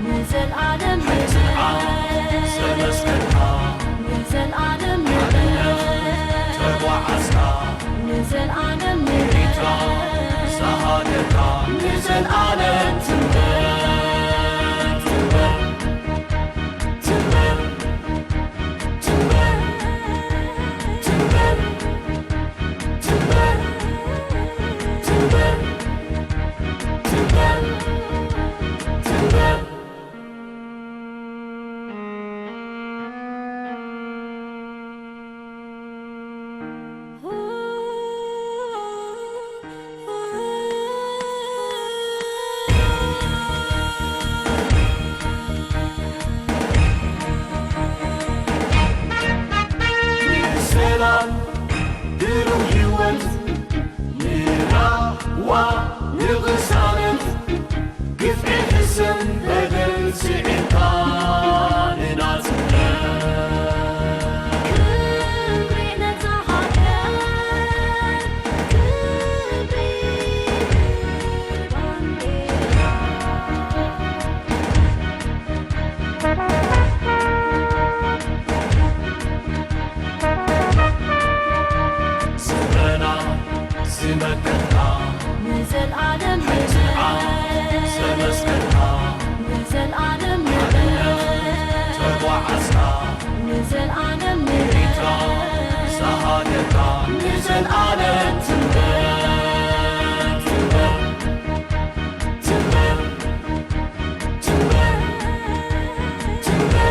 ንዘልኣለም ንዘልኣለም ንዘልኣለም ንዘልኣለም ንዘልኣለም ንዘልኣለም ትንበር ትንበር ትንበር ሰላም ብሩህ ህይወት ንራህዋ ንቕሳነት ግፍዒ ሕሰም በደል ስዒርካ ንናጽነት ክብሪ ነታ ሃገር ክብሪ ባንዴራ ስረና ዝመከትና ንዘልኣለም ንዘልኣለም ዘመስገንካ ንዘልኣለም ተጓዓዝካ ንዘልኣለም ንሪታ ዝሃገርካ ንዘልኣለም ትንበር ትንበር ትንበር ትንበር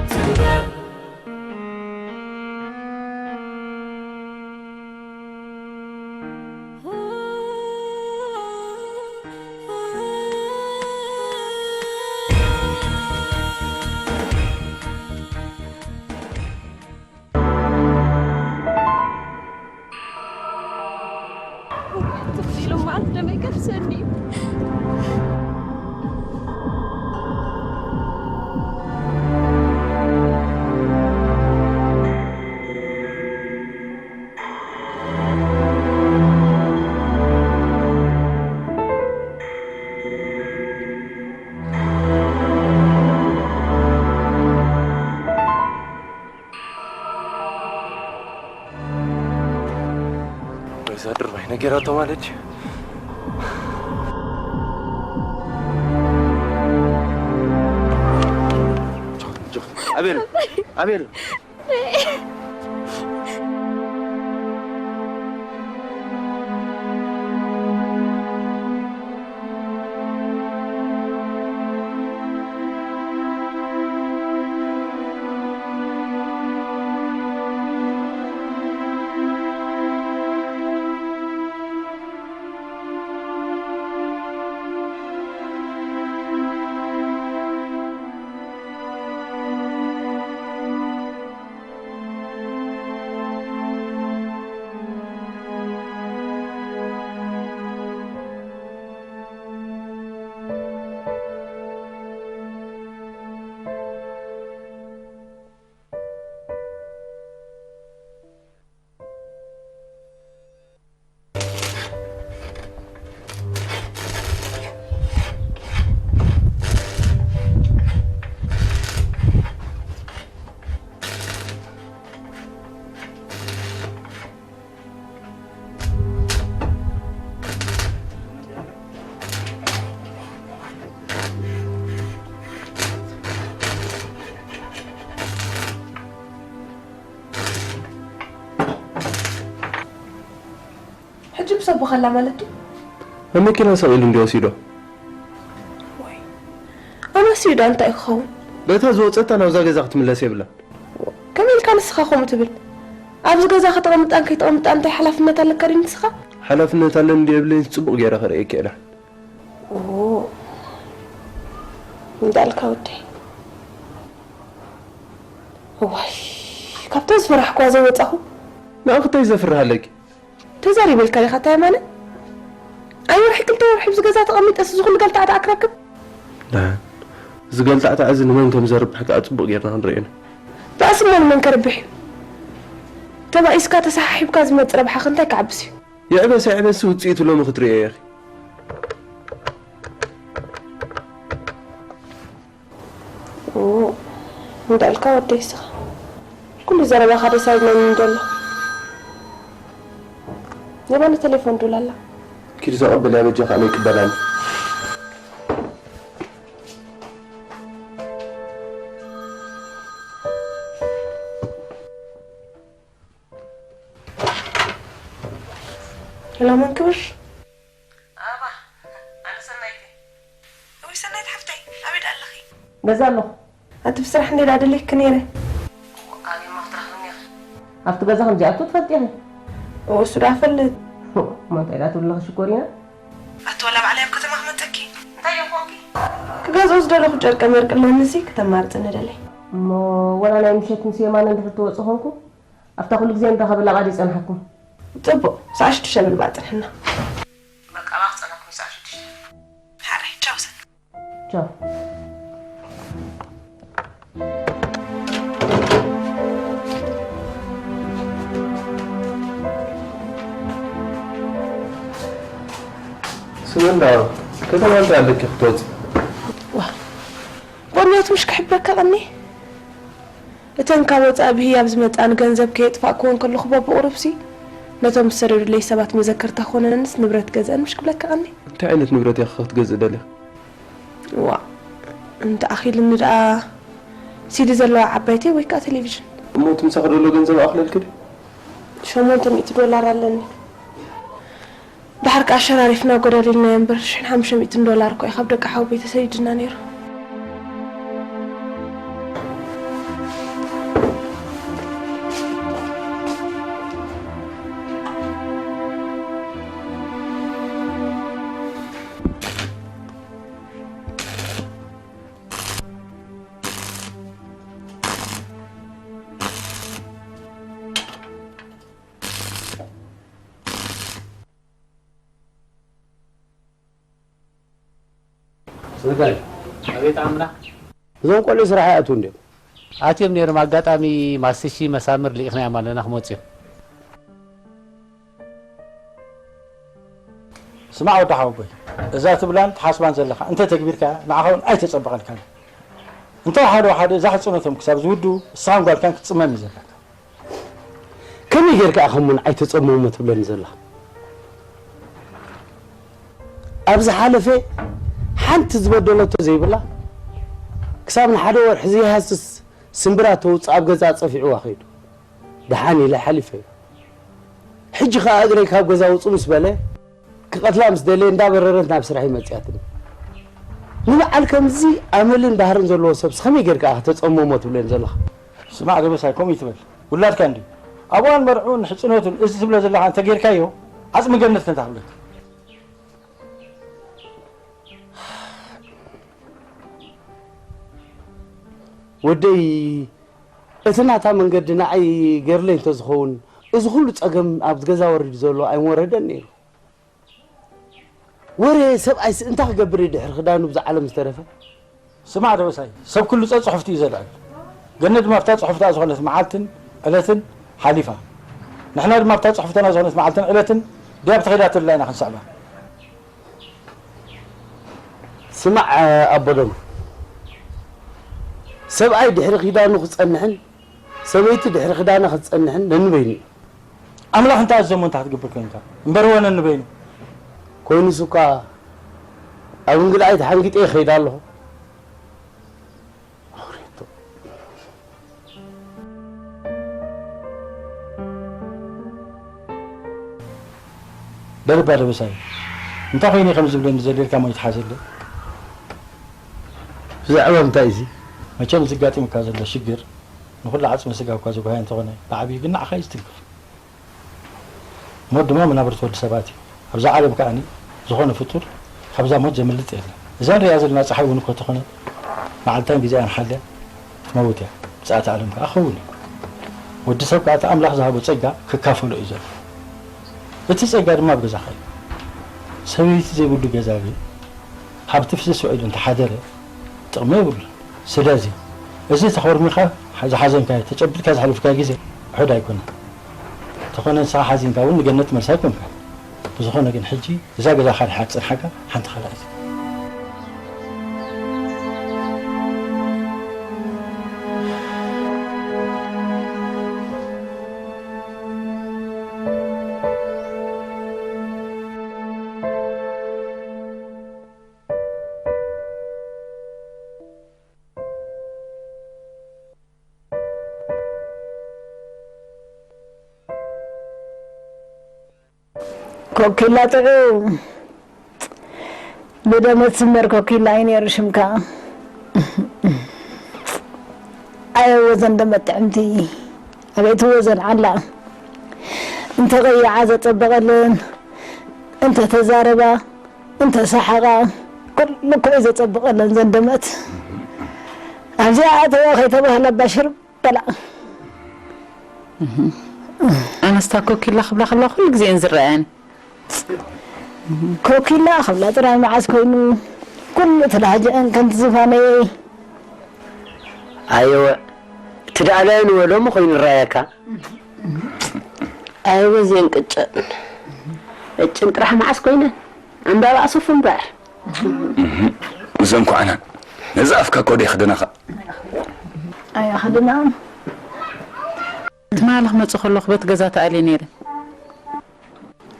ትንበር ትኽሲ ኢሉ መዓት ደመይ ከፍሰኒ እዩ። ወይዛ ድርባይ ነገራቶ ማለት እዩ። ኣቤል፣ ኣቤል። ሕጂ ምስ ኣቦኻ ኣላ ማለት ድዩ? ኣብ መኪና ሰቒሉ እንድዩ ወሲዶ። ወይ፣ ኣነስ እዩ ደኣ እንታይ ክኸውን? በታ ዝወጸታ ናብዛ ገዛ ክትምለስ የብላን። ከመይ ኢልካ ንስኻ ከምኡ ትብል? ኣብዚ ገዛ ከተቐምጣን ከይተቐምጣን እንታይ ሓላፍነት ኣለካ ድዩ ንስኻ? ሓላፍነት ኣለኒ ድዩ የብለይን ጽቡቕ ገይረ ከርእየኪ እየ ደሓን። ኦ፣ እንዳልካ ወደይ። እዋይ፣ ካብታ ዝፈራሕኳ ዘይወጻኹ። ንኣኽታይ ዘፍርህ ኣለኪ? ተዛሪበልካ ዲኻ እታ የማነ? ኣይ ወርሒ ክልተ ወርሒ ኣብዚ ገዛ ተቐሚጠስ እዚ ኩሉ ገልታዕታዕ ክረክብ? ደሓን፣ እዚ ገልታዕታዕ እዚ ንመን ከም ዘርብሕ ከኣ ጽቡቕ ጌርና ክንርእዮ ኢና። ባእሲ እሞ ንመን ከርብሕ እዩ? ተባኢስካ ተሰሓሒብካ ዝመጽእ ረብሓ ክንታይ ክዓብስ እዩ? ይዕበስ ኣይዕበስ ውጽኢቱ ሎሚ ክትርእዮ ኢኺ። እንዳልካ ወደይ ስኻ ኩሉ ዘረባኻ ደስ ኣይብለንን ዘሎ። የማነ ቴሌፎን ዱላላ። ኪዲ ተቐበል ያበጀኻ ኣነ ይቅበላል። ሄሎ መን ክብር? ኣባ ኣነ ሰናይት እየ። እውይ ሰናይት ሓፍተይ ኣበይ ደኣ ኣለኺ? ገዛ ኣለኹ። ኣቲ ብስራሕ እንዴ ደኣ ደሊኽኪ ነይረ? ኣበይ እሞ ክትረኽብኒ ኢኺ? ኣብቲ ገዛ ከም ዘይኣቱ ትፈልጢ ኢኺ። እሱ ደኣ ፈልጥ። እሞ እንታይ ደኣ ትብሊ ኣለኺ ሽኮሪና? ኣቲ ወላ ባዕለይ ኣብ ከተማ ክመጸኪ። እንታይ ደኣ ኮንኪ? ክገዝኦ ዝደለኹ ጨርቀ መርቂ ኣለኒ ሲ ክተማርጽኒ ደለይ። እሞ ወላ ናይ ምሸት ምስ የማነ እንድሕር ትወጽእ ኮንኩ ኣብታ ኩሉ ግዜ ንራኸበላ ቃዲ ይጸንሓኩም። ጽቡቕ፣ ሰዓት ሽዱሽተ በል በኣ ጽንሕና። በቃ፣ እባ ክጸንሓኩም ሰዓት ሽዱሽተ። ሓራይ፣ ቻው ሰን። ቻው። ስመንዳ፣ ከተማ እንታይ ኣለኪ ክትወጽ? ዋ፣ ቆንጆ ትምሽ ክሕበካ ቀኒ። እተን ካብ ወጻኢ ብህያብ ዝመጻ ንገንዘብ ከየጥፋእክወን ከለኹ በብቑሩብሲ ነቶም ዝሰደዱለይ ሰባት መዘከርታ ክኾነንስ ንብረት ገዝአን ምሽ ክብለካ ቀኒ። እንታይ ዓይነት ንብረት ኢኻ ክትገዝእ ደሊኻ? ዋ፣ እንተ ኣኺሉኒ ደኣ ሲዲ ዘለዋ ዓባይቲ ወይ ከኣ ቴሌቪዥን። እሞ እቲ ምሳኺ ዘሎ ገንዘብ ኣኽለልኪ ድዩ? ሸሞንተ ሚእቲ ዶላር ኣለኒ። ደሓር ከኣ ኣሸራሪፍና ጎዳዲልናዮ እምበር፣ ሽሕን ሓሙሽተ ሚእትን ዶላር እኮ እዩ ካብ ደቂ ሓውቦይ ተሰዲድና ነይሩ። ጸጋይ። ኣቤት ኣምና። እዞም ቆልዑ ስራሕ ይኣትዉ እንድዮም። ኣትዮም ነይሮም፣ ኣጋጣሚ ማስቲሺ መሳምር ልኢኽናዮም ኣለና ክመጹ እዮም። ስማዕ ወዲ ሓወቦይ፣ እዛ ትብላን ትሓስባን ዘለኻ እንተ ተግቢርካያ ንዓኻ እውን ኣይተጸብቐልካን። እንተ ወሓደ ወሓደ እዛ ሕጽኖቶም ክሳብ ዝውድኡ እስኻን ጓልካን ክትጽመም እዩ ዘለካ። ከመይ ጌርካ ኢኻ እሞ ንዓይ ተጸመሞ ትብለኒ ዘለኻ? ኣብ ዝሓለፈ ሓንቲ ዝበደለቶ ዘይብላ ክሳብ ንሓደ ወርሒ ዘይሃስስ ስምብራ ተውጽእ ኣብ ገዛ ጸፊዕዋ ከይዱ። ደሓን ኢለ ሓሊፈዮ። ሕጂ ኸኣ እግረይ ካብ ገዛ ውጹ ምስ በለ ክቐትላ ምስ ደለየ እንዳበረረት ናብ ስራሕ ይመጽያትኒ። ንበዓል ከምዚ ኣመልን ባህርን ዘለዎ ሰብስ ከመይ ጌርካ ኢኻ ተጸመሞ ትብለኒ ዘለኻ? ስማዕ ደበሳይ፣ ከምኡ ይትበል። ውላድካ እንድዩ። ኣብ እዋን መርዕኡን ሕጽኖቱን እዚ ትብሎ ዘለኻ እንተ ጌርካዮ፣ ዓጽሚ ገነት ከንታ ክብለካ። ወደይ፣ እቲ ናታ መንገዲ ንዓይ ገርለይ እንተዝኸውን፣ እዚ ኩሉ ጸገም ኣብ ገዛ ወሪዱ ዘሎ ኣይምወረደን ነይሩ። ወረ ሰብኣይስ እንታይ ክገብር እዩ ድሕሪ ክዳኑ ብዛ ዓለም ዝተረፈ? ስማዕ ደበሳይ፣ ሰብ ኩሉ ጸጽሑፍቲ እዩ ዘልዕል። ገነት ድማ ኣብታ ጽሑፍታ ዝኾነት መዓልትን ዕለትን ሓሊፋ። ንሕና ድማ ኣብታ ጽሑፍተና ዝኾነት መዓልትን ዕለትን ድያብ ተኸይዳትልና ኢና ክንስዕባ። ስማዕ ኣቦዶም፣ ሰብኣይ ድሕሪ ኪዳኑ ክጸንሕን ሰበይቲ ድሕሪ ክዳና ክትጸንሕን ነንበይኑ እዩ። ኣምላኽ እንታይ ኣዘሞ እንታይ ክትገብር ኮንካ? እምበር ወ ነንበይኑ። ኮይኑስ እኳ ኣብ እንግድኣይ ተሓንጊጠ ይኸይድ ኣለኹ። ኣውሬቶ። ደርባ ደበሳይ፣ እንታይ ኮይነ ከም ዝብለኒ ዘልየልካ ሞ ይትሓዘለይ? ብዛዕባ እንታይ እዚ? መቸም እዚ ኣጋጢሙካ ዘሎ ሽግር ንኹሉ ዓጽሚ ስጋ እኳ ዝጓሃየ እንተኾነ፣ ብዓብዩ ግን ንዓኻ እዩ ዝትንክፍ። ሞት ድማ መናብርቲ ወዲ ሰባት እዩ። ኣብዛ ዓለም ከኣ ዝኾነ ፍጡር ካብዛ ሞት ዘምልጥ የለን። እዛ ንሪኣ ዘለና ጸሓይ እውን እኮ ተኾነ መዓልታን ግዜኣን ሓልያ ትመውት እያ። ምጽኣት ዓለም ከኣ ክኸውን እዩ። ወዲ ሰብ ከኣ እቲ ኣምላኽ ዝሃቦ ጸጋ ክካፈሎ እዩ ዘሎ። እቲ ጸጋ ድማ ኣብ ገዛኻ እዩ። ሰበይቲ ዘይብሉ ገዛ ግን ሃብቲ ፍስስ ውዒሉ እንተሓደረ ጥቕሚ የብሉን። ስለዚ እዚ ተኾርሚኻ ዝሓዘንካዮ ተጨቢጥካ ዘሕለፍካዮ ግዜ ውሑድ ኣይኮነን። ተኾነ ንስኻ ሓዚንካ እውን ንገነት መልሲ ኣይኮንካን። ብዝኾነ ግን ሕጂ እዛ ገዛ ካልሓት ዝጸንሓካ ሓንቲ ካልኣይቲ። ኮኪላ ጥዑም ብደመት ዝመር ኮኪላ እዩ ነይሩ ሽምካ። ኣየ ወዘን ደመት ጥዕምቲ፣ ኣቤት ወዘን ዓላ። እንተ ቀይዓ ዘጸበቐለን፣ እንተ ተዛረባ፣ እንተ ሰሓቓ፣ ኩሉ እኮ እዩ ዘጸብቐለን ዘን ደመት። ኣብዚኣ ኣተዋ ከይተባህለ ኣባሽር በላ። ኣነስታ ኮኪላ ክብላ ከላ ኩሉ ግዜ እየን ዝረኣያኒ። ኮኪላ ክብላ ጥራይ መዓስ ኮይኑ ኩሉ ተላሃጀአን ከምቲ ዝፋነየይ። ኣየወ፣ እቲ ደኣ ላይን ወሎሞ ኮይኑ ይረኣየካ። ኣየወ፣ እዚአን ቅጭን። ቅጭን ጥራሕ መዓስ ኮይነን? ዕምባባ ኣሰፉ እምበር። እዘን ኳዕናን ነዚ ኣፍካ ኮደ ይኽደናኻ። ኣያ ኽድና። ትማሊ ክመጽእ ከለኹ በቲ ገዛ ተኣልየ ነይረ።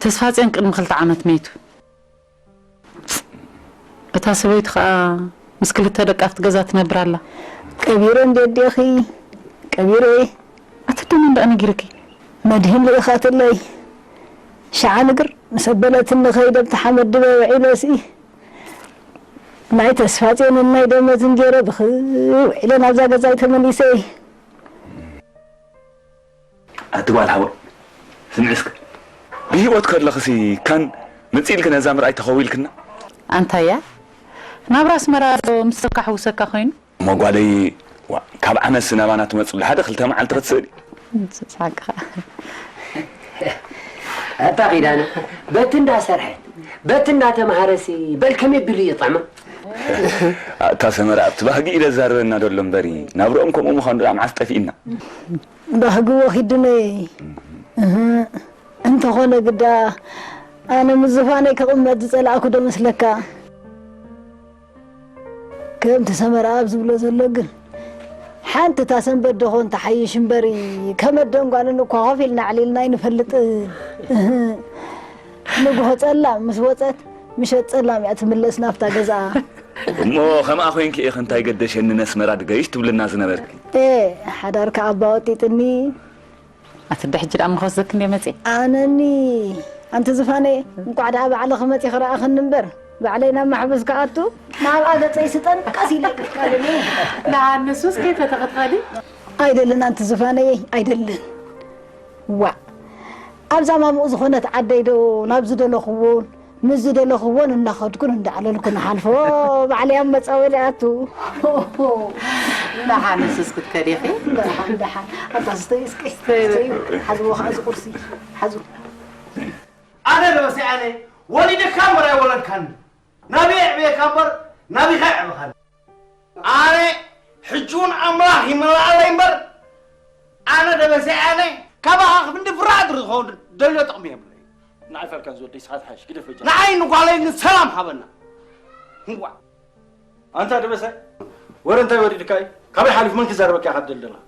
ተስፋጽዮን ቅድሚ ክልተ ዓመት መይቱ። እታ ሰበይቱ ኸኣ ምስ ክልተ ደቃ ኣብቲ ገዛ ትነብር ኣላ። ቀቢረ እንዴ ኣዴኺ? ቀቢረ። ኣቲ ደሞ እንዳ ነጊርኪ። መድህን ልኢኻትለይ። ሸዓ ንግር ምስ ኣበለትኒ ኸይደ ኣብቲ ሓመድ ድበ ውዒለሲ። ናይ ተስፋጽዮንን ናይ ደመትን ገይረ ብኽይ ውዒለ ናብዛ ገዛይ ተመሊሰ። ኣቲ ጓል ሓወይ፣ ስምዒ እስከ። ብህይወት ከለኽሲ ካን መጺእ ኢልኪ ነዛ ምርኣይ ተኸዊልክና? ኣንታያ፣ ናብራ ኣስመራ ዶ ምስ ሰብካ ሕውሰካ ኮይኑ? እሞ ጓለይ፣ ዋ፣ ካብ ዓመትሲ ናባና ትመጽሉ ሓደ ክልተ መዓልቲ ክትስእሊ። ሳቅኻ። ኣታ ኺዳነ፣ በቲ እንዳሰርሐት፣ በቲ እንዳተምሃረሲ፣ በል ከመይ ቢሉ ይጥዕማ? ኣታ ሰመረ፣ ኣብቲ ባህጊ ኢለ ዛረበና ደሎ እምበሪ፣ ናብርኦም ከምኡ ምዃኑ ደኣ መዓስ ጠፊእና? ባህጊ ወኺዱኒ። እህ፣ እንተኾነ ግዳ፣ ኣነ ምስ ዝፋነይ ክቕመጥ ዝጸላእኩ ዶ መስለካ? ከምቲ ሰመረ ኣብ ዝብሎ ዘሎ ግን፣ ሓንቲ እታ ሰንበት ዶ ኾን ትሓይሽ እምበሪ፣ ከመደን ጓልን እኳ ኮፍ ኢልና ኣዕሊልና ኣይንፈልጥን። እህ፣ ንግሆ ጸላም ምስ ወጸት፣ ምሸት ጸላም እያ ትምለስ ናብታ ገዝኣ። እሞ ከምኣ ኮይንኪ ኢኺ እንታይ ገደሸኒ ነስመራ ድገይሽ ትብልና ዝነበርኪ? ኤ፣ ሓዳርካ ኣባ ወጢጥኒ። ኣቲ ሕጂ ደኣ ምኸወዘክ እንደ መጽእ። ኣነኒ፣ ኣንቲ ዝፋነይ፣ እንቋዕ ደኣ ባዕልኺ መጺኺ ረኣኽኒ እምበር፣ ባዕለይ ናብ ማሕበስ ክኣቱ፣ ናብኣ ገጸይ ስጠን ቀስ ኢለ ይጥፍካለኒ። ንኣነሱስ ከይፈተኽትኸዲ? ኣይደልን ኣንቲ ዝፋነየይ፣ ኣይደልን። ዋእ፣ ኣብዛ ማሙቕ ዝኾነት ዓደይ ዶ ናብ ዝደለኽዎን ምስ ዝደለኽዎን እናኸድኩን እንዳዕለልኩን እሓልፎ፣ ባዕለይ ኣብ መጻወዲ ኣቱ። ደሓን ንስስ ክትከዲ ኢኺ? ደሓን፣ ደሓን። ኣታ ስተዩ እስኪ፣ ስተዩ። ስተዩ። ሓዝዎ ኸዓ እዚ ቁርሲ፣ ሓዙ። ኣነ ደበሰ ኣነ ወሊደካ እምበር ኣይወለድካኒ። ናበይ የዕብየካ እምበር ናቢኻ የዕብኻኒ። ኣነ ሕጂ እውን ኣምላኽ ይመልኣለይ እምበር፣ ኣነ ደበሰ ኣነ ካባኻ ክንዲ ፍርሃት ዝኸውን ደልዮ ጥቕሚ የብለይ። ንዓይ ፈልካን ዝወደይ ሰዓት ሓሽ ግደፍ በጃ። ንዓይ ንጓለይ ንሰላም ሃበና። ህዋ። ኣንታ ደበሰ፣ ወረ እንታይ ወሪድካ እዩ? ካበይ ሓሊፉ መን ክዛረበካ ኢኻ ትደሊ ዘለኻ?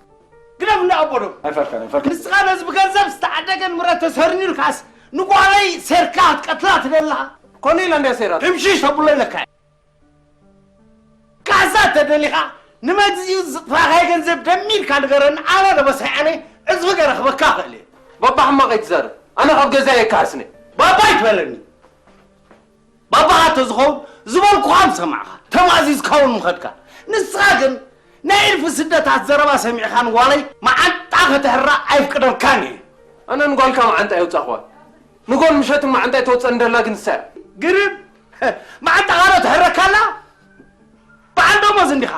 ግደፍ እንዳ ኣቦ ዶ? ኣይፈልካን፣ ኣይፈልካን። ንስኻ ነዚ ብገንዘብ ዝተዓደገ ንብረት ተሰርኒ ኢልካስ ንጓለይ ሴርካ ክትቀትላ ትደሊ ኣለኻ? ኮነ ኢላ እንድያ ሴራት። ህምሽሽ ተብሎ ኢለካ እየ። ካሕሳ ተደሊኻ ንመግዝኡ ዝጥፋኻዮ ገንዘብ ደሚርካ ንገረኒ፣ ኣነ ደበሳይ ኣነ ዕጽፊ ገረ ክበካ እኽእል እየ። ባባ ሕማቕ ኣይትዛረብ። ኣነ ካብ ገዛይ ኣይከሓስን እየ። ባባ ኣይትበለኒ። ባባኻ ተዝኸውን ዝበልኩኻ ምሰማዕኻ፣ ተማእዚዝካ እውን ምኸድካ። ንስኻ ግን ናይ እልፊ ስደታት ዘረባ ሰሚዕካ ንጓለይ መዓንጣ ከተሕራ ኣይፍቅደልካን እየ። ኣነ ንጓልካ መዓንጣ የውጻእኽዋ። ንጎን ምሸትን መዓንጣ ኣይተወጸን ደላ ግን ንሳ እያ። ግርም! መዓንጣኻ ዶ ትሕረካ ኣላ? በዓል ደሞዝ እንዲኻ።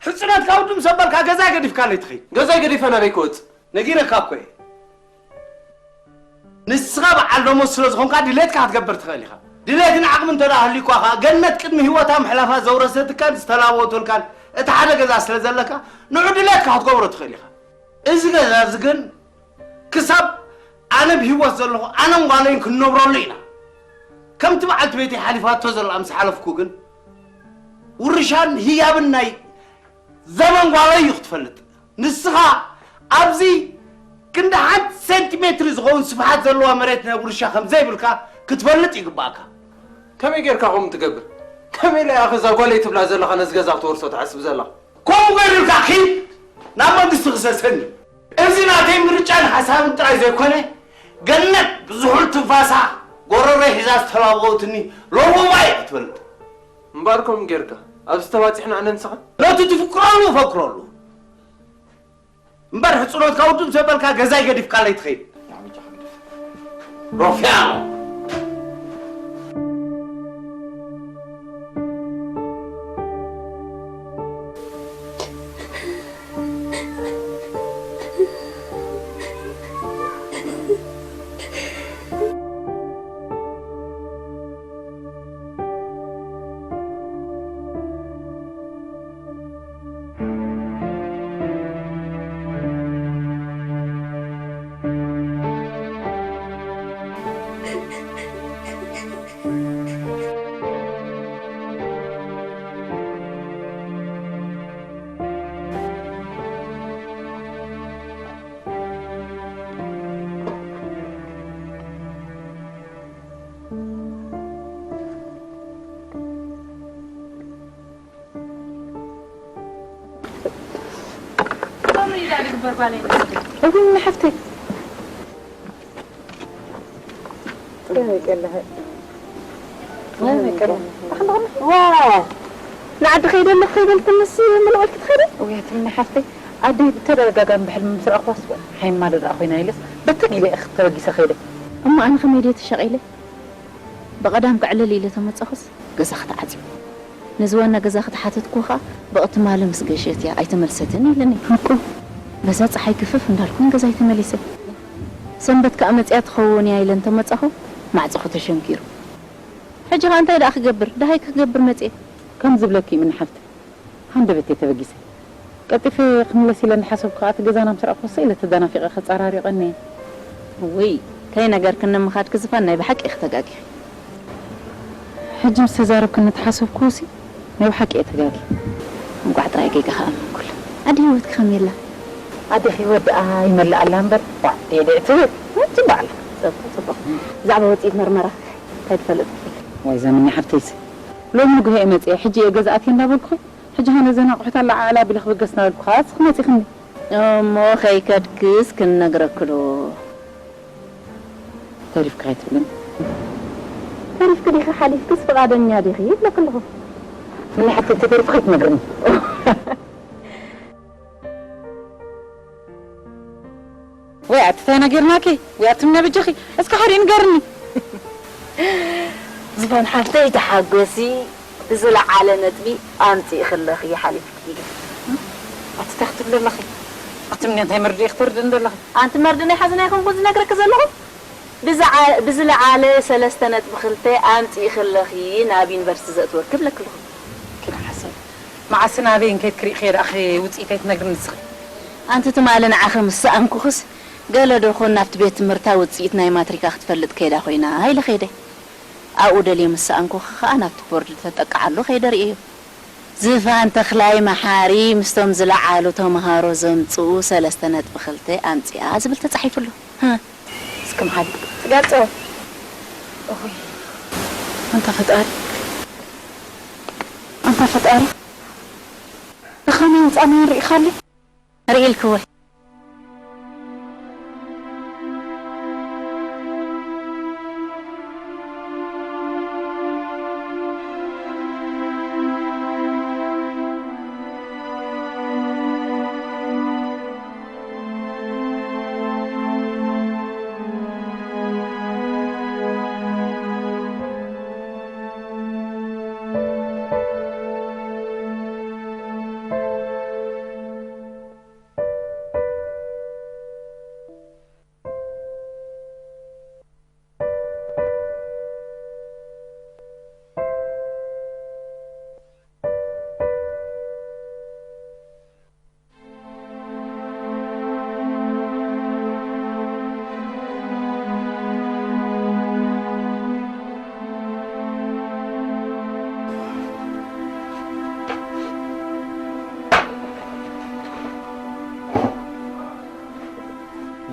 ሕጽነትካ ውድም ሰበርካ ገዛይ ገዲፍካለይ ትኸይድ። ገዛይ ገዲፈ ናበይ ክወጽእ? ነጊረካ እኮ እየ። ንስኻ በዓል ደሞዝ ስለ ዝኾንካ ድሌትካ ክትገብር ትኽእል ኢኻ። ድሌትን ዓቕሚ እንተ ደኣ ሃልዩካ ኸኣ ገነት ቅድሚ ህይወታ ምሕላፋ ዘውረሰትካን ዝተላበወትልካን እቲ ሓደ ገዛ ስለ ዘለካ ንዑ ድሌትካ ክትገብሮ ትኽእል ኢኻ። እዚ ገዛ እዚ ግን ክሳብ ኣነ ብህይወት ዘለኹ ኣነን ጓለይን ክንነብረሉ ኢና። ከምቲ በዓልቲ ቤተይ ሓሊፋቶ ዘላ ምስ ሓለፍኩ ግን ውርሻን ህያብን ናይ ዘመን ጓለይ እዩ ክትፈልጥ። ንስኻ ኣብዚ ክንዲ ሓንቲ ሴንቲሜትሪ ዝኸውን ስፍሓት ዘለዋ መሬት ናይ ውርሻ ከም ዘይብልካ ክትፈልጥ ይግባእካ። ከመይ ጌርካ ከምኡ ትገብር? ከመይ ኢላ ኢኻ እዛ ጓለይ ትብላ ዘለኻ ነዚ ገዛ ክትወርሶ ትሓስብ ዘለኻ? ከምኡ ገይሩልካ ኪድ ናብ መንግስቲ ክሰሰኒ። እዚ ናተይ ምርጫን ሓሳብን ጥራይ ዘይኮነ፣ ገነት ብዝሑል ትንፋሳ ጎረሮይ ሒዛ ዝተላበወትኒ ለበዋ እየ ክትፈልጥ። እምበኣር ከምኡ ጌርካ ኣብዚ ተባጺሕና ኣነ ንስኻ? ነቲ ትፍቅረሉ ፈቅረሉ። እምበር ሕጽኖትካ ውድእ ምስ በልካ ገዛይ ገዲፍካለይ ትኸይድ። ሮፊያኖ። እውይ፣ ሓፍተይ። ዋ፣ ንዓዲ ከይደ ኣለኹ ከይበልክንስ ምልቕ ኢልኪ ትኸዲ? እውይ፣ ኣቲ ምናይ ሓፍተይ፣ ኣደይ ብተደጋጋሚ ብሕልሚ ምስ ረኣኽዋስ ሓይማ ደኣ ኮይና ኢለስ በተን ኢለ እኽ ተበጊሰ ከይደ። እሞ ኣነ ከመይ ድየ ተሻቒለ? ብቐዳም ክዕለል ኢለ ተመጻኹስ ገዛ ከተዓጽዩ። ነዚ ዋና ገዛ ክትሓተትኩ ኸኣ ብቕትማሊ ምስ ገሸት እያ ኣይተመልሰትን ኢለኒ። እኮ በዛ ጸሓይ ክፍፍ እንዳልኩን ገዛይ ተመሊሰ። ሰንበት ከኣ መጺኣ ትኸውን እያ ኢለ እንተመጻኹ ማዕጾኹ ተሸንኪሩ። ሕጂ ኸኣ እንታይ ደኣ ክገብር? ደሃይ ክገብር መጺኤ። ከም ዝብለኪ ምኒ ሓፍቲ፣ ሃንደበተይ ተበጊሰ። ቀልጢፈ ክምለስ ኢለ እንዳሓሰብኩ ከኣ እቲ ገዛና ምስ ረኣኹ ሰ ኢለ ተደናፊቐ ከጻራሪቐኒ እየ። እውይ፣ ከይነገርክኒ ምኻድኪ ዝፋን ናይ ብሓቂ ኢኺ ተጋጊኺ። ሕጂ ምስ ተዛረብክኒ ተሓሰብኩሲ ናይ ብሓቂ እየ ተጋጊ። እንቋዕ ጥራይ ጌጋ ከኣመንኩሉ። ኣደ ህይወትኪ ከመይ ኣላ? ኣደኺ ህይወት ደኣ ይመልኣ ኣላ እምበር፣ ዋዕ ዴድዕ ትብል። ጽቡቕ ኣላ። ጽቡቕ፣ ጽቡቕ። ብዛዕባ ውጽኢት መርመራ እንታይ ትፈልጥ? ዋይ፣ እዛ ምኒ ሓፍተይሲ። ሎሚ ንግሆ እየ መጽየ፣ ሕጂ እየ ገዛ ኣትየ እንዳበልኩኺ፣ ሕጂ ኸነ እዘን ኣቑሑት ኣለዓዕላ ኣቢለ ክብገስ እናበልኩ ኸኣ እስኺ መጺኽኒ። እሞ ከይከድክስ ክንነግረክዶ? ተሪፍኪ ከይትብልኒ። ተሪፍኪ ዲኺ ሓሊፍክስ ፍቓደኛ ዲኺ ይብለኪ ኣለኹ። ምኒ ሓፍተይ፣ ተተሪፉ ከይትነግርኒ። ወይ ኣቲ እንታይ ነጊርናኪ? ወይ ኣቲ ምነ በጃኺ እስኪ ሓደ ንገርኒ። ዝፋን ሓፍተይ ተሓጎሲ፣ ብዝለዓለ ነጥቢ ኣምጺእኺ ኣለኺ ሓሊፍኪ። ኣቲ እንታይ ክትብሊ ኣለኺ? ኣቲ ምነ እንታይ መርድእ ኢኺ ተርድእኒ ዘለኺ? ኣንቲ መርድእ ናይ ሓዘን ኣይኮንኩን ዝነግረኪ ዘለኹ። ብዝዓ-፣ ብዝለዓለ ሰለስተ ነጥቢ ክልተ ኣምጺእኺ ኣለኺ ናብ ዩኒቨርሲቲ ዘእትወኪ እብለኪ ኣለኹ። ኪዳ ሓሰብ። መዓስን ኣበይን ከይድኪ ርኢኽዮ ደኣኺ ውጽኢተይ ትነግርኒ ንስኺ? ኣንቲ ትማሊ ንዓኺ ምስ ሰኣንኩኽስ፣ ገለ ዶ ኾን ናብቲ ቤት ትምህርታ ውጽኢት ናይ ማትሪካ ክትፈልጥ ከይዳ ኮይና ኢለ ከይደ። ኣብኡ ደልየ ምስ ሰኣንኩኺ ኸኣ ናብቲ ቦርድ ተጠቅዓሉ ከይደ ርእየዮ። ዝፋን ተኽላይ መሓሪ ምስቶም ዝለዓሉ ተምሃሮ ዘምጽኡ ሰለስተ ነጥቢ ክልተ ኣምጺኣ ዝብል ተጻሒፉ ኣሎ። ህህ። እስኪ መሓሪ። ስጋብ ጸወት። እኹይ። ኣንታ ፈጣሪ። ኣንታ ፈጣሪ። ድኻመይን ጻመይን ርኢኻለይ? ርኢልክወይ።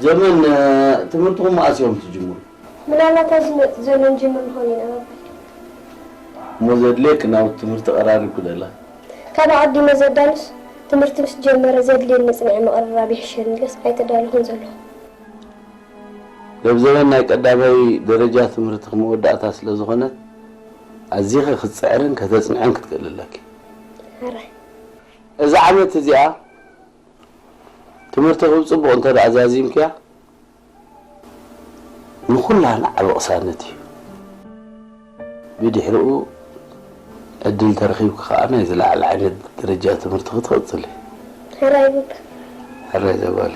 ዘመን፣ እ፣ ትምህርትኹም መኣስ ኢኹም ትጅምሩ? ምናልባት ኣብዚ ዝመጽእ ዘሎ ንጅምር ንኸውን ኢና፣ ኣባይ። እሞ ዘድልየኪ ናውቲ ትምህርቲ ቀራሪብኪ ዶ ኣላ? ካብ ኣቐዲመ ዘዳሉስ፣ ትምህርቲ ምስ ጀመረ ዘድልየኒ ጽኒዐ ምቕርራብ ይሕሸኒ ኢለስ ኣይተዳለኹን ዘለኹ። ዘብ ዘበን ናይ ቀዳማይ ደረጃ ትምህርትኺ መወዳእታ ስለ ዝኾነት፣ ኣዚኺ ክትጽዕርን ከተጽንዕን ክትክእሊ ኣለኪ። ሕራይ። እዛ ዓመት እዚኣ ትምህርትኺ ብጽቡቕ እንተ ደኣ ዛዚምክያ፣ ንኹላህና ዓቢ ቅሳነት እዩ። ብድሕሪኡ ዕድል ተረኺብኪ ከኣ ናይ ዝለዓለ ዓይነት ደረጃ ትምህርትኺ ትቕጽሊ። ሕራይ በቃ። ሕራይ ዘጓል።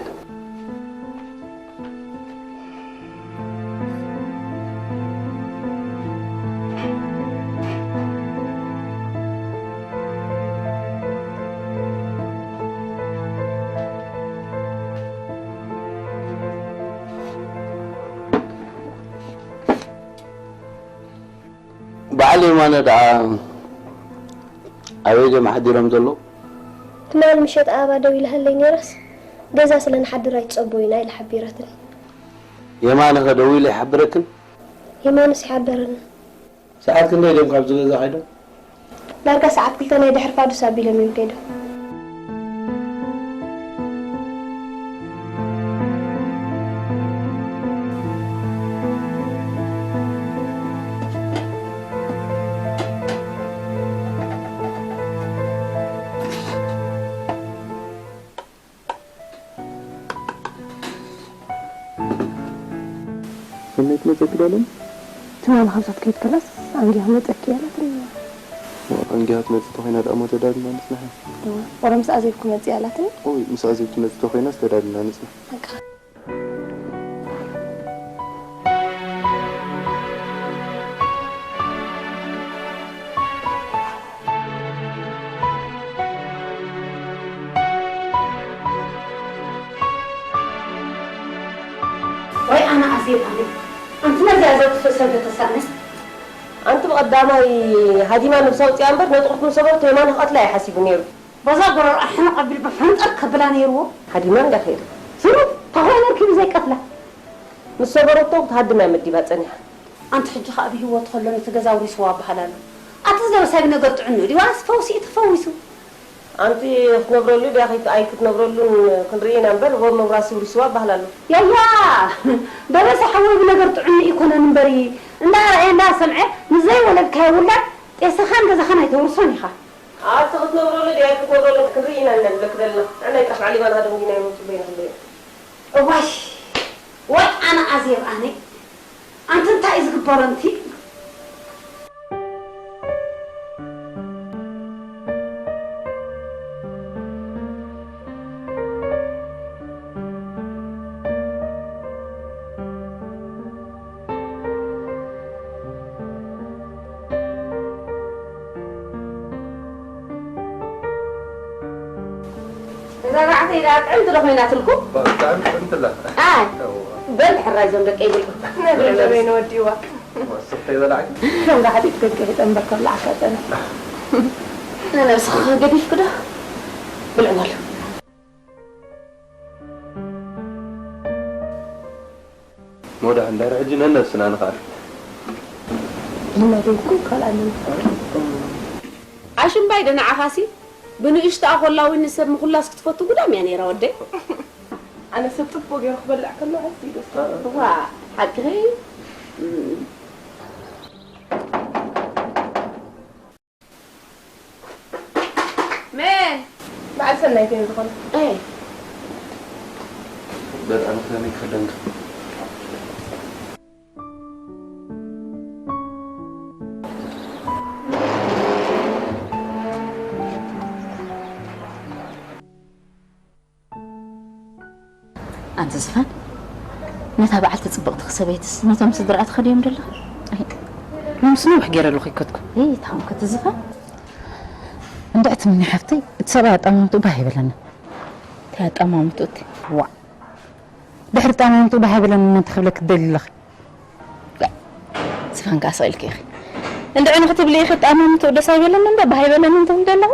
በዓል የማነ ደኣ ኣበይ ድዮም ሓዲሮም ዘለዉ? ትማሊ ምሸት ኣባ ደዊላትለይ ነይራስ፣ ገዛ ስለ ንሓድር ኣይትጸበዩና ኢላ ሓቢራትኒ። የማነ ኸ ደዊሉ ይሓብረክን? የማነስ ይሓበረኒ። ሰዓት ክንደይ ድዮም ካብዚ ገዛ ከይዶም? ዳርጋ ሰዓት ክልተ ናይ ድሕሪ ፋዱስ ኣቢሎም እዮም ከይዶም። ሰናይት መጸኪ ዶ ኣለን? ትማሊ ካብዛ ትከይድ ከላስ ኣንጊሃ መጸኪ እያ ኣላትኒ። ዋ፣ ኣንጊሃ ትመጽእ ተኾይና ደኣ እሞ ተዳሊና ንጽናሕ። እዋ፣ ወረ ምስ ኣዜብ ክመጽእ እያ ኣላትኒ። ኦይ፣ ምስ ኣዜብ ትመጽእ ተኾይናስ ተዳሊና ንጽናሕ። በቃ። ወይ ኣነ ኣዜብ ኣነ። ኣንቲ ነዚኣ ዘጥፍእ ሰብ ዶ ተሳእነስ? ኣንቲ ብቐዳማይ ሃዲማ ነብሳ ኣውጺኣ እምበር ነጥቑት ምስ ሰበርቶ የማነ ክቐትላ እየ ሓሲቡ ነይሩ። በዛ ጎረርኣ ሕንቕ ኣቢሉ ብፈንጠር ከብላ ነይርዎ። ሃዲማ እንዳ ከይደ። ስሩ፣ ተኾይነ ርኪቡ ዘይቀትላ። ምስ ሰበረቶ ክትሃድም እያ መዲባ ጸኒሓ። ኣንቲ ሕጂ ኸኣ ብህይወት ከሎ ነቲ ገዛ ኣውሪስዋ በሃል ኣሎ። ኣቲ ዝደበሳይ ብነገር ጥዕንኡ ድዩ ዋላስ ፈውሲ እዩ ተፈዊሱ? ኣንቲ ክትነብረሉ ድያ ከይት-፣ ኣይክትነብረሉን ክንርኢ ኢና እምበር፣ ሮብ መብራሲ ውሪስዋ በሃል ኣሎ። ያያ! ደበሳ ሓወይ ብነገር ጥዕንኡ ኣይኮነን እምበሪ፣ እንዳ ረኣየ እንዳ ሰምዐ ንዘይወለድካዮ ውላድ ጤስኻን ገዛኻን ኣይተውርሶን ኢኻ። ኣቲ ክትነብረሉ ድያ ኣይክትነብረሉ ክንርኢ ኢና ኢና ንብለኪ ዘለና። ንሕና ይጥራሕ በዓል ይባና ደንጊና እዮም ጽበይና ክንደዮ። እዋይ! ወይ ኣነ ኣዜብ ኣነ! ኣንቲ እንታይ እዩ ዝግበሮ ኣንቲ? እዛ ራዕተይ ደኣ ጥዕምቲ ዶ ኮይናትልኩም? ብጣዕሚ ጥዕምቲ ኣላ። ኣይ፣ እዋ። በል ሕራይ እዞም ደቀይ ብልዑ። ነብሪ ዘበይኑ ወዲእዋ። ወስኽ ከይበላዕኪ? ከም ዳሕዲት ገገ ይጠንበር ከብላዕካ ጸኒሑ። ንነብስኻ ገዲፍክ ዶ? ብልዑ በሉ። መውዳሕ እንዳረ ሕጂ ነነብስና ንኽኣል። ንመደብኩም ካልኣ ምን ትፈጥሩ? ኣሽምባይ ዶ ንዓኻሲ ብንእሽቶኣ ኮላዊኒ ሰብ ምኹላስ ክትፈቱ ጉዳም እያ ነይራ ወደይ። ኣነ ሰብ ጽቡቕ ገይሩ ክበልዕ ከሎ ኣዝዩ ደስ ይብል። እዋ፣ ሓቅኺ። እም። መን? በዓል ሰናይት እየን ዝኾና። ኣይ። በጣም ከመይ ክደንቅ። ኣንቲ ዝፋን፣ ነታ በዓልቲ ጽብቕቲ ሰበይትስ ነቶም ስድራኣ ትኸድዮም ደለኻ? ኣይ፣ ሎምስ ነዊሕ ገይረ ኣለኹ ይከድኩ። እይ፣ ታምከ ትዝፋን። እንድዕቲ ምኒ ሓፍተይ፣ እቲ ሰብኣይ ኣጣማምትኡ ባህ ይብለኒ። እንታይ ኣጣማምትኡ እቲ? ዋዕ። ድሕሪ ኣጣማምትኡ ባህ ይብለኒ እሞ እንታይ ክብለኪ ትደሊ ኣለኺ? ዝፋን ከኣ ስቕ ኢልኪ ኢኺ። እንድዒ ንኽትብሊ ኢኺ ኣጣማምትኡ ደስ ኣይበለኒ እምበር ባህ ኣይበለኒ እንተ ኢለ ኣለኹ።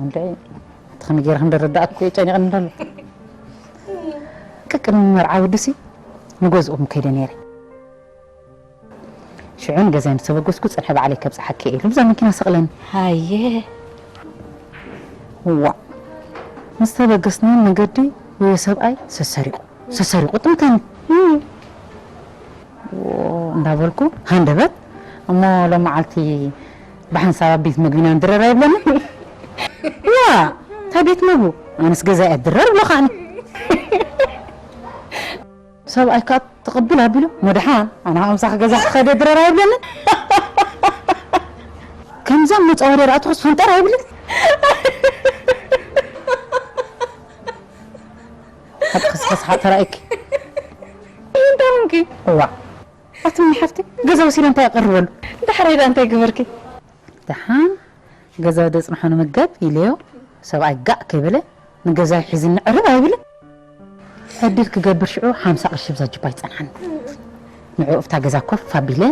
እንድዒ፣ እቲ ከመይ ገይረ ከም ደረዳእኩ እየ ጨኒቐኒ እንዳሎ። ቅድሚ መርዓ ወዱሲ ንገዝኦም ከይደ ነይረ። ሽዑ ንገዛይ ምስ ተበገስኩ፣ "ጽንሒ ባዕለይ ከብጽሓኪ እየ" ኢሉ ብዛ መኪና ሰቕለኒ። ሃየ። ዋእ፣ ምስ ተበገስና መገዲ ወዮ ሰብኣይ ሰሰሪቑ፣ ሰሰሪቑ ጥምተኒ። ዎ፣ እንዳበልኩ ሃንደበት። እሞ ሎም መዓልቲ ብሓንሳብ ኣብ ቤት መግቢና ንድረር ኣይብለኒ? ዋ፣ እንታይ ቤት መግቡ? ኣነስ ገዛይ እየ ድረር ብሎ ከዓኒ። ሰብኣይ ከኣ ተቐብል ኣቢሉ፣ "መድሓን፣ ኣነ ከኣ ምሳኺ ገዛ ክኸደ ድረር ኣይብለንን?" ከምዛ መጻወድያ ደኣ ትኹስ ፈንጠር ኣይብልን? ሓቂ ክስሕስሓ ተራእየኪ። እንታይ ኾንኪ? እዋ፣ ኣቲ ምኒ ሓፍቲ፣ ገዛ ወሲደ እንታይ ይቐርበሉ? ዳሕራይ ደኣ እንታይ ገበርኪ? ደሓን ገዛ ወደ ጽንሖ ንምገብ ኢለዮ፣ ሰብኣይ ጋእ ከይበለ ንገዛይ ሒዝኒ ዕርብ ኣይብልን። ዕድል ክገብር ሽዑ ሓምሳ ቅርሺ ብዛ ጅባ ይጸንሓኒ። ንዕኡ እብታ ገዛ ኮፍ ኣቢለ፣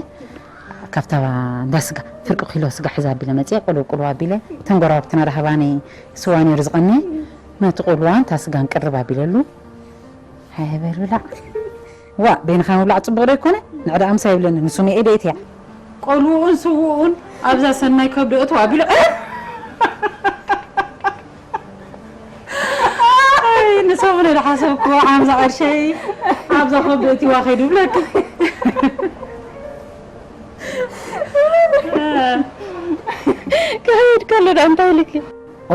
ካብታ እንዳ ስጋ ፍርቂ ኪሎ ስጋ ሒዘ ኣቢለ መጽየ፣ ቁልው ቁልው ኣቢለ፣ እተን ጎረባብትና ደሃባኒ ስዋ ነይሩ ዝቐነየ፣ ነቲ ቁልዋን እታ ስጋን ቅርብ ኣቢለሉ፣ ሃየ በል ብላዕ። ዋእ፣ በይንኻ ምብላዕ ጽቡቕ ዶ ኣይኮነ? ንዕዳ ኣምሳ ይብለኒ፣ ንሱ መኤ ደይትያ። ቆልውኡን ስውኡን ኣብዛ ሰናይ ከብዲ እትው ኣቢሉ፣ እ! ኣይ፣ ንሰሙነ ዝሓሰብክዎ ሓምሳ ቅርሸይ ኣብዛ ከብዲ እትዋ ከይዱ ይብለኪ። ክኸይድ ከሎ ደኣ እንታይ ኢልኪ?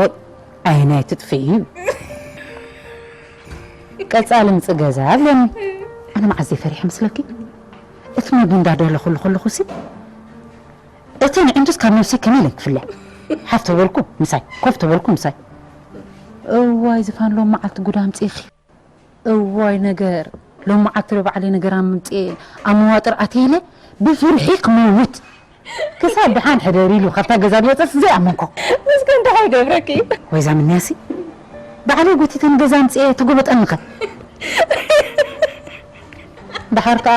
ኦይ፣ ዓይነይ ትጥፍእ እዩ። ቀጻሊ ምጽእ ገዛ ኣብለኒ። ኣነ መዓዝ ዘይፈሪሐ መስለኪ? እቲ መግቢ እንዳደለኹሉ ከለኹሲ፣ እቲ ንዕንቱስ ካብ ነብሰይ ከመይ ኢለን ክፍለያ? ሓፍ ተበልኩ ምሳይ፣ ኮፍ ተበልኩ ምሳይ። እዋይ ዝፋን፣ ሎም መዓልቲ ጉድ ኣምጺእኺ። እዋይ ነገር፣ ሎም መዓልቲ ዶ ባዕለይ ነገር ኣምጺኤ ኣብ መዋጥር ኣትየ ኢለ ብፍርሒ ክመውት። ክሳብ ደሓን ሕደሪ ኢሉ ካብታ ገዛ ዝወጸስ ዘይኣመንኮ። እስከ እንታይ ይገብረኪ? ወይዛ ምንያሲ፣ ባዕለይ ጎቲተ ንገዛ ኣምጺኤ ተጎበጠኒኸ። ደሓር ከኣ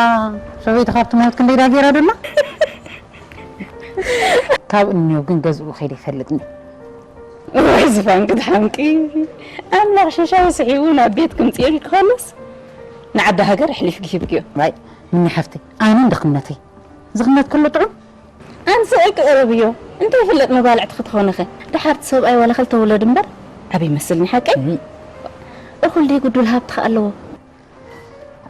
ሰበይቲ ካብ ትሞት ክንደይ ዳ ገይራ ደላ? ካብ እኒኦ ግን ገዝኡ ከይደ ይፈልጥኒ። ወይ ዝፋን ክትሓምቂ። ኣምላኽ ሸሻይ ስሒቡ ናብ ቤት ክምጽኤልኪ ከሎስ፣ ንዓዲ ሃገር ኣሕሊፍኪ ሂብክዮ። ዋይ፣ ምኒ ሓፍተይ፣ ኣነ እንደ ክምነተይ። ዝኽነት ከሎ ጥዑም? ኣንስእ ቅርብዮ። እንታይ ይፍለጥ መባልዕቲ ክትኾንኸ? ደሓርቲ ሰብኣይ ዋላ ክልተ ውለድ እምበር፣ ዓብ ይመስልኒ ሓቀይ? እይ። እኹል ድዩ ጉዱል ሃብቲ ከ ኣለዎ?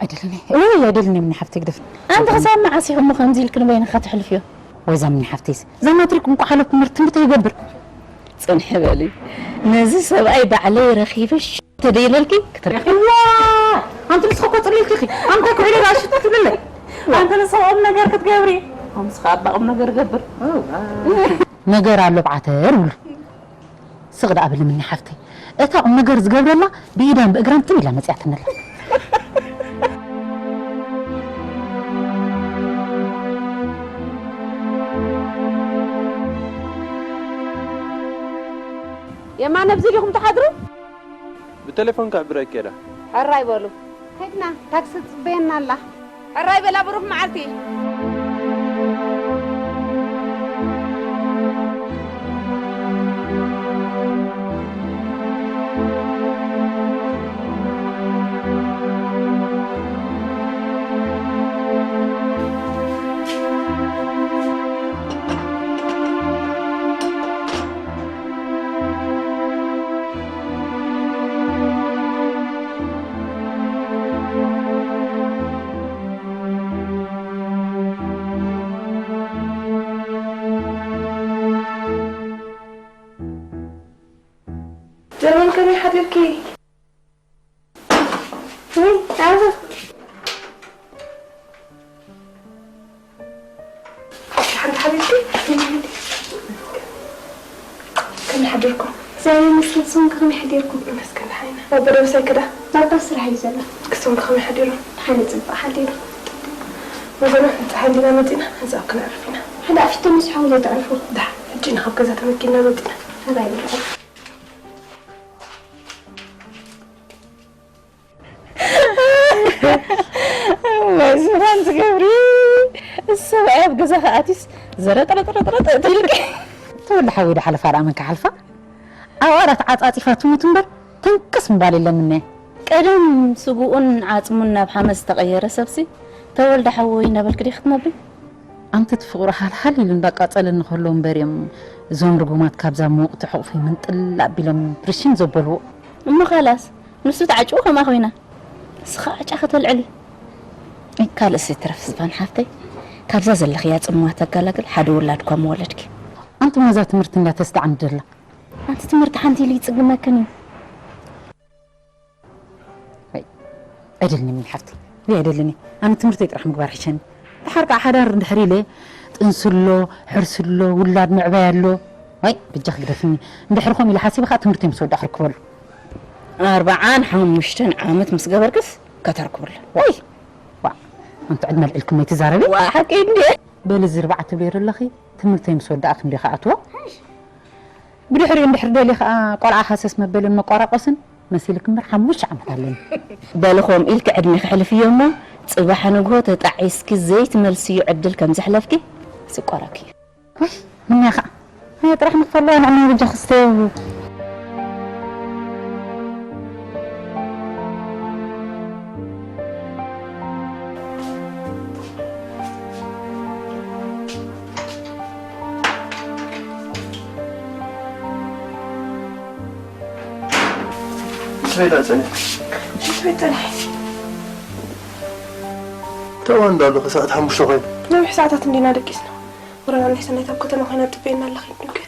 ኣይደልኒ። እይ፣ ኣይደልኒ ምኒ ሓፍተይ ግደፍኒ። ኣንቲ ክሳብ መዓስ ኢኹም ከምዚ ኢልክን በይንኻ ተሕልፍዮ? ወይዛ ምኒ ሓፍተይስ፣ እዛ ማትሪክ እንቋ ሓለፍኩ ምርት ትምህርቲ ይገብር። ጽንሒ በሊ። ነዚ ሰብኣይ ባዕለይ ረኺበ ሽ-፣ ተደይለልኪ ክትረኺ። ዋ! ኣንቲ ንስኺ እኮ ጽሊልኪ ኢኺ። ኣንታ ኩዕለ ራሽት ትብልለይ። ኣንተ ንስኺ ቁም ነገር ክትገብሪ። ኣምስኻ ኣባ ቁም ነገር ገብር። ነገር ኣሎ ብዓተር ብሉ። ስቕ ደኣ በሊ ምኒ ሓፍተይ። እታ ቁም ነገር ዝገብረላ ብኢዳን ብእግራን ትም ኢላ መጺኣትኒ ኣላ። የማነ፣ ኣብዚ ዲኹም ትሓድሩ? ብቴሌፎን ክሕብረኪ እየ ዳ። ሕራይ በሉ። ከድና፣ ታክሲ ትጽበየና ኣላ። ሕራይ በላ፣ ብሩኽ መዓልቲ። ጀርመን ከመይ ሓዲርኪ? ውይ፣ ኣበ። ሓንቲ ሓቢርኪ? ከመይ ሓዲርኩም? እግዚኣብሔር ይመስገን፣ ንስኹም ከ ከመይ ሓዲርኩም? ይመስገን፣ ደሓን ኢና። ባባ ዶ ምሳይ ከዳ? ባባ ስራሕ እዩ ዘሎ። ክስቶም ከ ከመይ ሓዲሮም? ሓደ ጽቡቕ ሓዲሩ። ወገኖ፣ ንጸሓይ እንዲና መጺና፣ ህንጻ ኣብ ክነዕርፍ ኢና። ሓደ ኣፊቶ ምስ ሓው ዘይተዕርፉ። ደሓን፣ ሕጂ ኢና ካብ ገዛ ተመኪና መጺና። ሕራይ ብልዑ። ወይ ዝፋን ዝገብሪ፣ ሰብኣይ ኣብ ገዛ ከኣቲስ ዘረጥረጥረጥረጥ ትብልኪ። ተወልደ ሓወይ፣ ዶ ሓለፋ ደኣ መን ክሓልፋ? ኣዋራ ተዓጻጺፋ ትሙት እምበር፣ ተንክስ ምባል የለን ምነ። ቀደም ስግኡን ዓጽሙን ናብ ሓመድ ዝተቐየረ ሰብሲ፣ "ተወልደ ሓወይ" እናበልኪ ዲኺ ክትነብሪ? ኣንቲ እቲ ፍቕሩ ሃልሃል ኢሉ እንዳቃጸለኒ ከሎ እምበር እዮም እዞም ርጉማት ካብዛ ምውቕቲ ሕቑፈይ ምንጥል ኣቢሎም ብርሽን ዘበልዎ። እሞ ካላስ፣ ንሱ ተዓጭዉ ከምኣ ኮይና፣ ንስኻ ዕጫ ከተልዕሊ። ካልእስ ይትረፍ ዝፋን ሓፍተይ፣ ካብዛ ዘለኽያ ጽምዋ ተገላግል፣ ሓደ ውላድ እኳ ምወለድኪ። ኣንቲ መዛ ትምህርቲ እንዳተስደዓኒ ደላ። ኣንቲ ትምህርቲ ሓንቲ ኢሉ ይጽግመክን እዩ። ወይ፣ ኣይደልኒ ምን ሓፍቲ፣ ወይ ኣይደልኒ። ኣነ ትምህርተይ ጥራሕ ምግባር ሕሸኒ። ድሓር ከዓ ሓዳር እንድሕር ኢለ ጥንሲ ኣሎ፣ ሕርሲ ኣሎ፣ ውላድ ምዕባይ ኣሎ። ወይ ብጃኽ ግደፍኒ። እንድሕር ከምኡ ኢለ ሓሲበ ከዓ ትምህርተይ ምስ ወዳእ ክርክበሉ። ኣርባዓን ሓሙሽተን ዓመት ምስ ገበርክስ ከተርክብሉ። ወይ፣ ዋ፣ ኣንቲ ዕድመ ኣልዒልኩም ኣይትዛረቢ። ዋ፣ ሓቂ እንዴ? በሊ ዝርባዕ ትብሊ ኣለኺ፣ ትምህርተይ ምስ ወዳእ ክንዲ ከኣትዎ። ብድሕሪኡ እንድሕር ደልየ ኸኣ ቆልዓ ሃሰስ መበልን መቋራቆስን መሲልክ እምበር ሓሙሽተ ዓመት ኣለኒ። በሊ ኸም ኢልኪ ዕድሜ ከሕልፍዮ እሞ፣ ጽባሕ ንግሆ ተጣዒስኪ ዘይትመልስዮ ዕድል ከም ዘሕለፍኪ ስቆረኪ። ወይ፣ ምንያ ኸኣ። ኣየ ጥራሕ ንኽፈለዋ ንዕና ብጃ ክስተዮ። ምስ በይ ደኣ ጸኒሕኪ? ሽንቲ ቤት ጸኒሐ። እንታይ እዋን እንዳ ኣለኹ? ሰዓት ሓሙሽተ ኮይኑ። ነዊሕ ሰዓታት እንዲና ደቂስና። ወረና ናይ ሰናይት ኣብ ከተማ ኮይና ትጽበየና ኣላ፣ ከይድ ንብገ።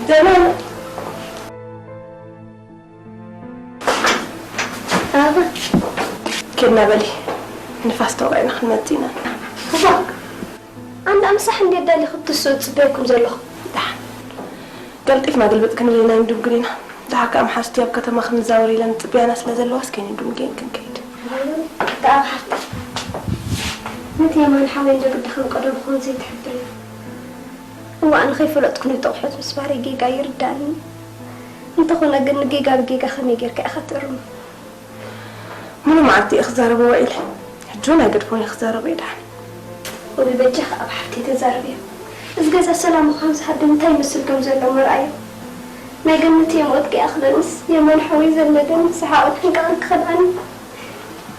ደህና ነው። ኣበ ኬድና በሊ ንፋስ ተወቒዕና ክንመጽእ ኢና። እዋ ኣንዳ ምሳሕ እንዴት ደሊኹ ክትስኡ ዝጽበየኩም ዘለኹ። ደሓን ቀልጢፍና ግልብጥ ክንብል ኢና ንድንጉል ኢና። ደሓር ከኣ መሓዙቲ ኣብ ከተማ ክንዛወር ኢለን ዝጽበያና ስለ ዘለዋ እስከ ንድንጉየን ክንከይድ። ደኣ ሓፍቲ ነቲ የማን ሓወይ እንዶ ግዲ ከም ቀደሙ ክኾን ዘይትሕብርዮ። እዋእ ኣነ ከይፈለጥኩ ነቲ ኣቑሑት ምስባረይ ጌጋ ይርዳእኒ። እንተኾነ ግን ንጌጋ ብጌጋ ከመይ ጌርካ ኢኻ ትእርሞ? ሙሉእ መዓልቲ እየ ክዛረቦ ውዒለ። ሕጂ እውን ኣይገድፎን እየ ክዛረቦ እየ ደሓን። ወይ በጃኻ ኣብ ሓፍተይ ተዛረብዮ። እዚ ገዛ ሰላም ምዃን ዝሃድም እንታይ ይመስል ከም ዘሎ መርኣዮ። ናይ ገነት እየ ሞት ከይኣኽለንስ የማን ሓወይ ዘለደን ሰሓቕን ሕንቃቕን ክኸድኣኒ።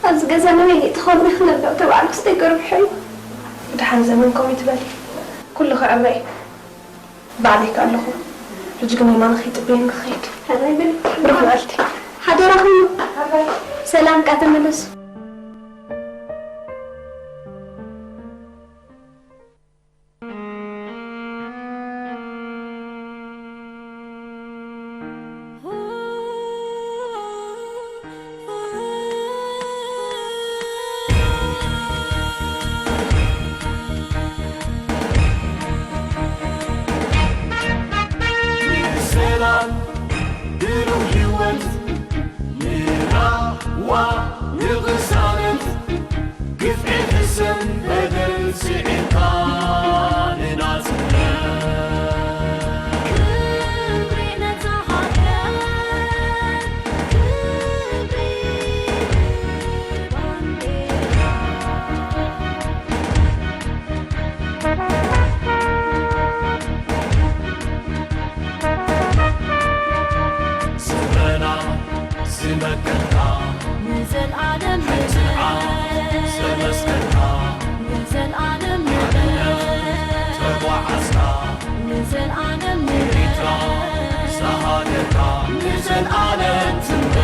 ኣብዚ ገዛ ንበይነይ ተኾርነ ክነብዕ ተባዕልኩስ እንታይ ክርብሖ እዩ? ብደሓን ዘመን ከምኡ ይትበሊ። ኩሉ ክዕረ እዩ። ባዕለይ ከኣ ኣለኹ። ሕጂ ግን የማነ ከይጽበየኒ ክኸይድ። ሕራይ በሊ። ብሩኽ መዓልቲ። ሓደራኹም። ሰላም ከኣ ተመለሱ። ሰላም ብሩህ ህይወት ንራህዋ ንቕሳነት ግፍዒ ሕሰም በደል ስዒርካ ንናጽነት። ክብሪ ነታ ሃገር፣ ክብሪ ንባንዴራ። ስረና ዝመከንካ ንዘልኣለም ንዘለዓለም ትንበር።